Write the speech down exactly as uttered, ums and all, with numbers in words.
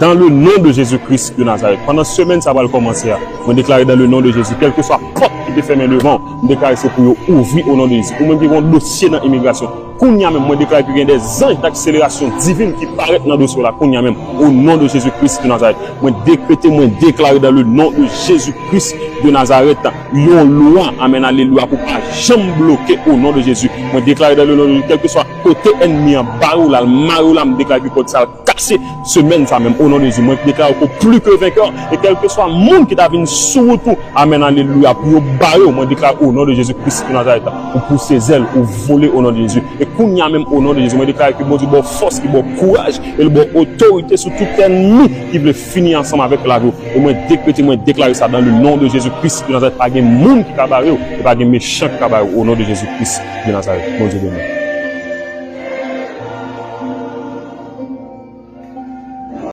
Dans le nom de Jésus-Christ de Nazareth. Pandan semèn sa pral kòmanse a, mwen deklare dans le nom de Jésus, kèlkeswa pòt ki te fèmen devan w, mwen deklare se pou yo ouvri o non de Jezi. Ou menm ki gen yon dosye nan imigrasyon, kounye a menm, mwen deklare ke gen de zanj dakselerasyon divin ki parèt nan dosye w la, kounye a menm, o non de Jezi Kris de Nazarèt. Mwen dekrete, mwen deklare dans le nom de Jésus-Christ de Nazareth, yon lwa, amèn, alelouya, pou pa janm bloke o non de Jezi. Mwen deklare dans le nom de Jésus, kèlkeswa kote ènmi an bare w la, l mare w la, m deklare ke kòd sa kase semèn sa menm, o non de Jezi. Mwen deklare w pli ke venkè, e kèlkeswa moun ki ta vin sou wout ou, amèn, alelouya, pou yo bare w, mwen deklare o non de Jezi Kris de Nazarèt, ou pouse zèl, ou vole o non de Jezi. E kounye a menm, o non de Jezi, mwen deklare ke Bondye ba w fòs, li ba w kouraj, e li ba w otorite sou tout ènmi ki vle fini ansanm avèk lavi w. E mwen dekrete, mwen deklare sa dans le nom de Jésus-Christ de Nazarèt, pa gen moun ki ka bare w, e pa gen mechan ki ka bare w, o non de Jezi Kris de Nazarèt. Bondye beni w.